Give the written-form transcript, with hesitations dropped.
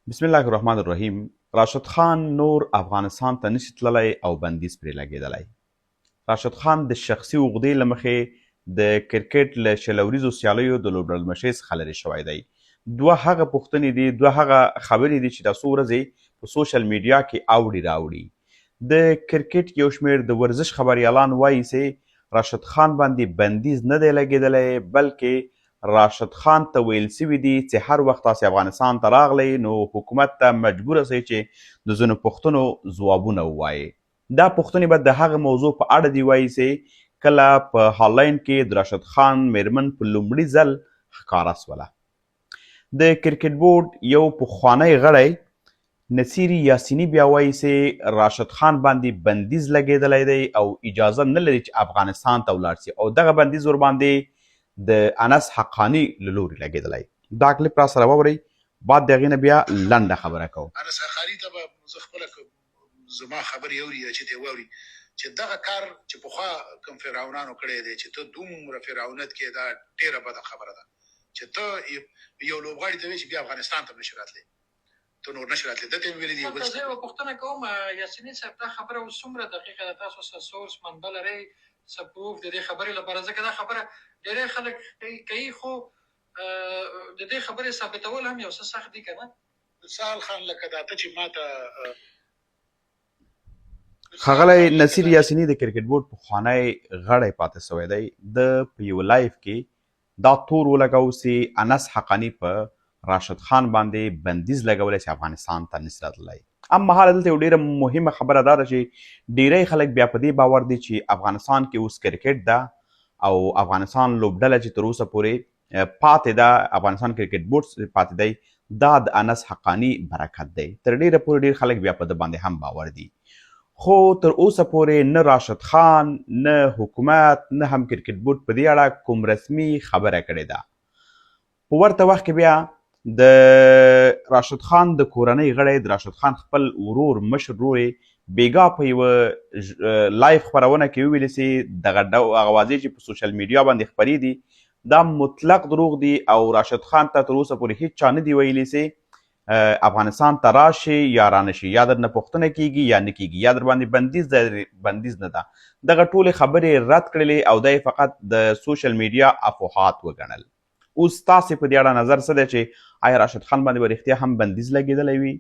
بسم الله الرحمن الرحیم. راشد خان نور افغانستان ته نشي تللی او بندیز پرې لګېدلی. راشد خان د شخصي عقدې له مخې د کرکټ له 20 اوریزو سیالیو د لوبډلمشرۍ څخه لرې شوی دی. دوه هغه پوښتنې دي، دوه هغه خبرې دي چې دا څو ورځې په سوشل میډیا کې اوړي راوړي. د کرکټ یو شمېر د ورزش خبریالان وایي چې راشد خان باندې بندیز نه دی لګېدلی، بلکې راشد خان ته ویل سوي دي چې هر وخت تاسې افغانستان ته راغلئ نو حکومت ته مجبوره سئ چې د ځینو پوښتنو ځوابونه ووایئ. دا پوښتنې به د هغه موضوع په اړه دي وایي چې کله په هالنډ کې د راشد خان میرمن په لومړي ځل ښکاره سوله. د کرکټ بورډ یو پخوانی غړی نصیر یاسیني بیا وایي چې راشد خان باندې بندیز لګېدلی دی او اجازه نه لري چې افغانستان ته ولاړ سي او دغه بندیز ورباندې د انس حقاني له لوري لګېدلی. دا کلیپ را سره واورئ، بعد د هغې نه بیا لنډه خبره کوو. انس حقاني ته به زه خپله که زما خبرې اوري یا چې ته واوري چې دغه کار چې پخوا کوم فرعونانو کړی دی چې ته دومره فرعونت کې، دا ډیره بده خبره ده چې ته یو لوبغاړي ته وایې چې بیا افغانستان ته نشي راتلی، ته نور نشي راتلی. ده ته مې ویلي دي. بل زه یوه پوښتنه کوم یاسیني صاحب، دا خبره اوس څومره دقیقه ده؟ تاسو څه source، منبع لرئ، څه proof د دې خبرې لپاره؟ ځکه دا خبره ډېری خلک کوي، خو د دې خبرې ثابتول هم یو څه سخت دي که نه؟ سهل خان، لکه دا ته چې ماته ښاغلی نصیر یاسیني د کرکټ بورډ پخوانی غړی پاتې سوی دی. ده په یوه live کې دا تور ولګاوه چې انس حقاني په راشد خان باندې بندیز لګولی چې افغانستان ته نشي راتللی. هم مهاله دلته یو ډیره مهمه خبره دا ده چې ډیری خلک بیا په دې باور دي چې افغانستان کې اوس کرکټ ده او افغانستان لوبډله چې تر اوسه پورې پاتې ده، افغانستان کرکټ بورډ پاتې دی، دا د انس حقاني برکت دی. تر ډیره پورې ډیر خلک بیا په ده باندې هم باور دي، خو تر اوسه پورې نه راشد خان، نه حکومت، نه هم کرکټ بورډ په دې اړه کوم رسمي خبره کړې ده. په ورته وخت کې بیا د راشد خان د کورنۍ غړی، د راشد خان خپل ورور، مشر ورور یې بیګا په یوه live خپرونه کې وویل چې دغه اوازې چې په سوشل میډیا باندې خپرې دي دا مطلق دروغ دي او راشد خان ته تر اوسه پورې هیڅ چا نه دي ویلي چې افغانستان ته راشي یا رانشي، یا درنه پوښتنه کیږي یا نه کیږي، یا در باندې بندیز دی بندیز نه ده. دغه ټولې خبرې رد کړلې او دا یې فقط د سوشل میډیا افواهات وګڼل. اوس تاسې په دې اړه نظر څه دی چې آیا راشد خان باندې به رښتیا هم بندیز لګېدلی وي؟